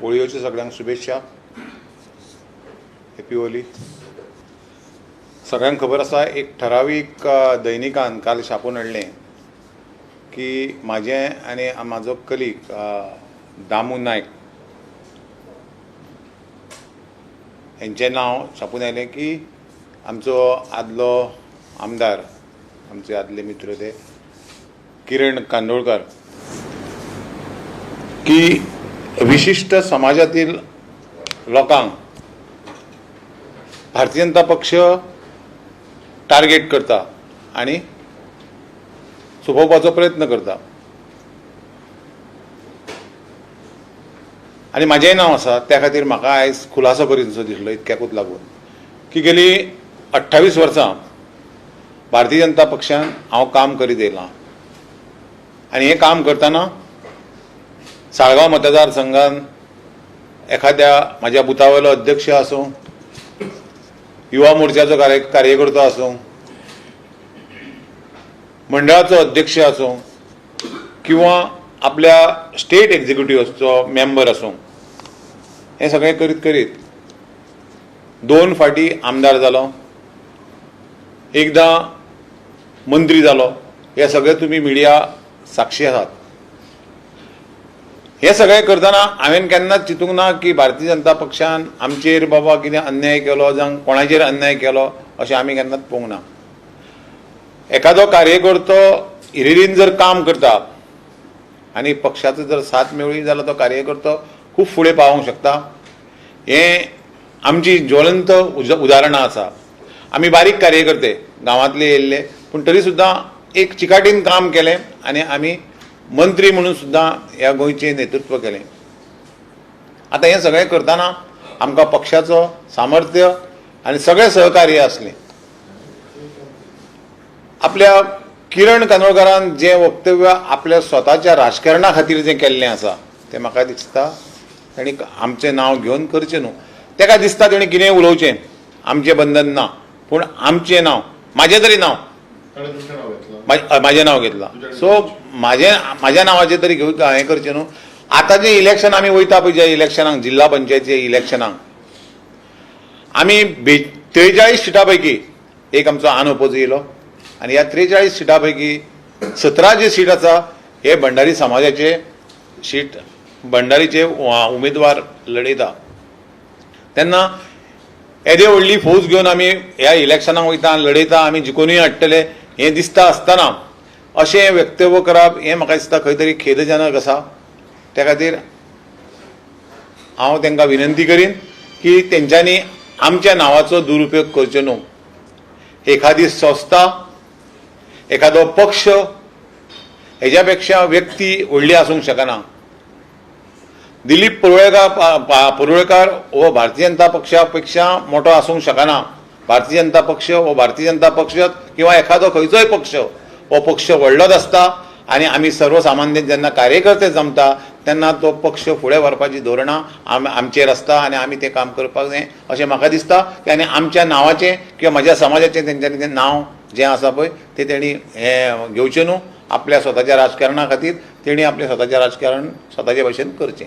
होळयेच्यो सगळ्यांक शुभेच्छा. हॅपी होली. सगळ्यांक खबर आसा, एक ठरावीक दैनिकान काल छापून हाडलें की म्हाजें आनी म्हाजो कलीग दामू नायक हेंचें नांव छापून आयलें की आमचो आदलो आमदार, आमचे आदले मित्र ते किरण कांदोळकर, की विशिश्ट समाजातील लोकांक भारतीय जनता पक्ष टार्गेट करता आनी सोंपोवपाचो प्रयत्न करता. आनी म्हाजेंय नांव आसा, त्या खातीर म्हाका आयज खुलासो करीनसो दिसलो इतक्याकूच लागून की गेली 28 वर्सां भारतीय जनता पक्षान हांव काम करीत येयलां आनी हें काम करतना साळगांव मतदारसंघान एखाद्या म्हाज्या बुथावयलो अध्यक्ष आसूं, युवा मोर्चाचो कार्यकर्तो आसूं, मंडळाचो अध्यक्ष आसूं किंवा आपल्या स्टेट एक्झिक्युटिव्हचो मेंबर आसूं, हें सगळें करीत करीत 2 फावटी आमदार जालो, एकदां मंत्री जालो. हे सगळे तुमी मिडिया साक्षी आसात. हें सगळें करतना हांवें केन्नाच चिंतूंक ना की भारतीय जनता पक्षान आमचेर बाबा कितें अन्याय केलो जावं कोणाचेर अन्याय केलो अशें आमी केन्नाच पळोवंक ना. एखादो कार्यकर्तो हिरिरीन जर काम करता आनी पक्षाचो जर साथ मेळ्ळी जाल्यार तो कार्यकर्तो खूब फुडें पावोंक शकता. हें आमची ज्वलंत उदाहरणां आसा. आमी बारीक कार्यकर्ते गांवांतले येयल्ले, पूण तरी सुद्दां एक चिकाटीन काम केलें आनी आमी मंत्री म्हणून सुद्दां ह्या गोंयचें नेतृत्व केलें. आतां हें सगळें करतना आमकां पक्षाचो सामर्थ्य आनी सगळें सहकार्य आसलें. आपल्या किरण कांदोळकारान जें वक्तव्य आपल्या स्वताच्या राजकारणा खातीर जें केल्लें आसा तें म्हाका दिसता तांणी आमचें नांव घेवन करचें न्हू. ताका दिसता तेणी कितेंय उलोवचें, आमचें बंधन ना, पूण आमचें नांव, म्हाजें तरी नांव, म्हाजें नांव घेतलां, सो म्हाज्या नांवाचें तरी घेवन हें करचें न्हू. आतां जें इलेक्शन आमी वयता पळय, ज्या इलेक्शनाक, जिल्हा पंचायतीच्या इलेक्शनाक आमी 43 सिटां पैकी एक आमचो अनओपोज येयलो आनी ह्या 43 सिटां पैकी 17 जे सीट आसा हे भंडारी समाजाचे सीट, भंडारीचे उमेदवार लढयता. तेन्ना येदे व्हडली फौज घेवन आमी ह्या इलेक्शनाक वयता, लढयता, आमी जिखोनूय हाडटले हें दिसता आसतना अशें वक्तव्य करप हें म्हाका दिसता खंय तरी खेदजनक आसा. त्या खातीर हांव तांकां विनंती करीन की तेंच्यांनी आमच्या नांवाचो दुरुपयोग करचो न्हू. एखादी संस्था, एखादो पक्ष हेज्या पेक्षा व्यक्ती व्हडली आसूंक शकना. दिलीप परुळेकार हो भारतीय जनता पक्षा पेक्षा मोठो आसूंक शकना. भारतीय जनता पक्ष हो भारतीय जनता पक्ष किंवा एखादो खंयचोय पक्ष हो पक्ष व्हडलोच आसता आनी आमी सर्वसामान्य जेन्ना कार्यकर्ते जमता तेन्ना तो पक्ष फुडें व्हरपाची धोरणां आमचेर आसता आनी आमी तें काम करपाक जाय अशें म्हाका दिसता. की आनी आमच्या नांवाचें किंवा म्हज्या समाजाचें तेंच्यांनी तें नांव जें आसा पळय तें तेणी हें घेवचें न्हू. आपल्या स्वताच्या राजकारणा खातीर तेणी आपलें स्वताचें राजकारण स्वताचे भशेन करचें.